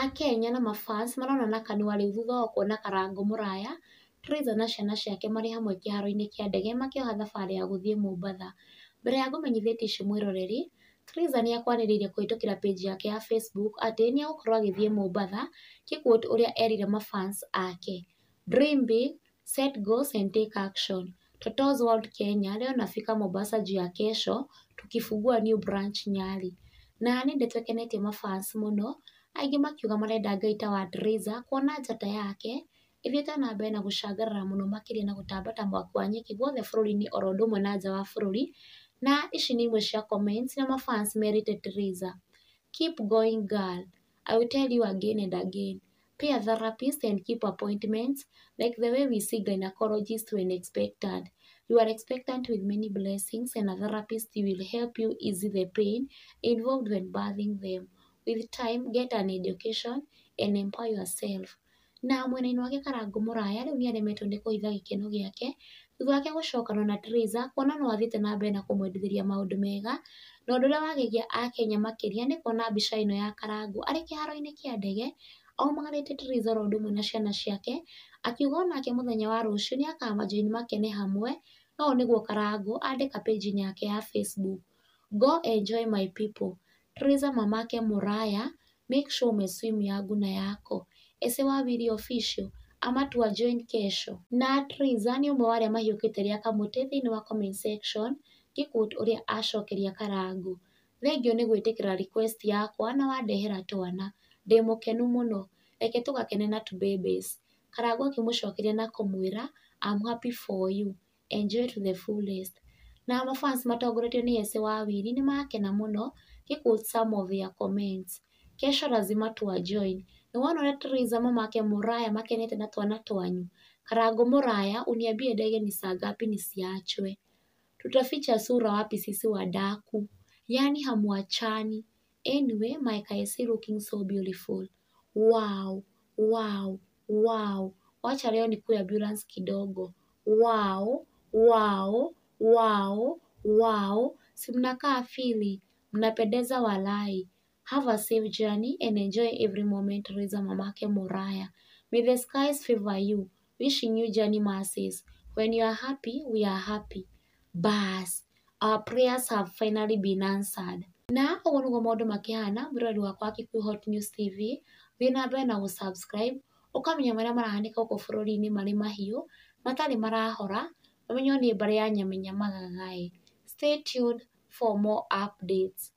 Akenya na mafans marona na kanua rĩu thutha wa kuona Karangũ Mũraya, Triza na ciana ciake marĩ hamwe kĩharo-inĩ kĩa ndege makĩoha thabarĩ ya gũthiĩ Mombatha. Mbere ya ngũmenyithĩtie icio mwĩroreri, Triza nĩ akwanĩrĩire kũhĩtũkĩra page yake ya Facebook atĩ nĩ egũkorwo agĩthiĩ Mombatha, ngĩ quote ũrĩa erire mafans ake: "Dream big, set goals and take action. Toto's World Kenya leo nafika Mombasa juu ya kesho tukifungua new branch Nyali." Na nĩ ndeto ĩkenetie mafans mũno, aingĩ makiuga marenda Ngai ta wa Triza kuona njata yake ĩthiĩte na mbere na gũcangarara mũno makĩria na gũtamba ta mwaki wa nyeki guothe bũrũri-inĩ oro ũndũ ũmwe na nja wa bũrũri. Na ici nĩ imwe cia comments na mafans merĩte Triza: "Keep going girl, I will tell you again and again. Pay a therapist and keep appointments like the way we see gynecologists when expectant. You are expectant with many blessings and a therapist will help you ease the pain involved when birthing them. With time, get an education and empower yourself." Na mwena-inĩ wake Karangũ Mũraya rĩu nĩ aremetwo nĩ kũhitha gĩkeno gĩake thutha wake gũcokana na Triza, kuona no athiĩte na mbere na kũmwendithĩria maũndũ mega. Na ũndũ ũrĩa wagegia Akenya makĩria nĩ kuona mbica ĩno ya Karangũ arĩ kĩharo-inĩ kĩa ndege aumagarĩte Triza oro ũndũ ũmwe na ciana ciake, akiuga onake mũthenya wa rũciũ nĩ akamajoin makene hamwe. Na ũũ nĩguo Karangũ andĩka page-inĩ yake ya Facebook: "Go enjoy my people. Triza mamake Mũraya, make sure umeswim yangu na yako. Ese Wawiri official ama tuwajoin kesho." Na Triza nĩ ũmwe wa arĩa mahiũkĩte rĩa kamũtĩ thĩinĩ wa comment section, ngĩ quote ũrĩa acokeria Karangũ: "Thengiũ nĩ gwĩtĩkĩra request yakwa na wandehera twana, ndĩ mũkenu mũno, reke tũgakene na tũbabies." Karangũ akĩmũcokeria na kũmwĩra, "I'm happy for you, enjoy to the fullest." Na mafans matongoretio nĩ Ese Wawiri nĩ makena mũno, ngĩ quote some of their comments: "Kesho lazima tuwajoin. Nĩ wona ũrĩa Triza mamake Mũraya makenete na twana twanyu? Karangũ Mũraya, uniambie ndege ni saa ngapi nisiachwe. Tutaficha sura wapi sisi wadaku? Yani hamuachani. Anyway, my KC looking so beautiful. Wow. Wacha leo nikuwe ambulance kidogo. Wow. Si mnakaa fiti, mnapendeza walai. Have a safe journey and enjoy every moment, Triza mamake Mũraya. May the skies favor you. Wishing you journey mercies. When you are happy, we are happy. Bas, our prayers have finally been answered." Na ũguo nĩguo maũndũ makĩhana. Mwĩroreri wakwa wa Kikuyu Hot News TV, thiĩ na mbere na gũsubscribe ũkamenya marĩa marahanĩka gũkũ bũrũri-inĩ marĩ mahiũ matarĩ marahora mamenywo nĩ mbarĩ ya Nyamenya Magagaĩ. Stay tuned for more updates.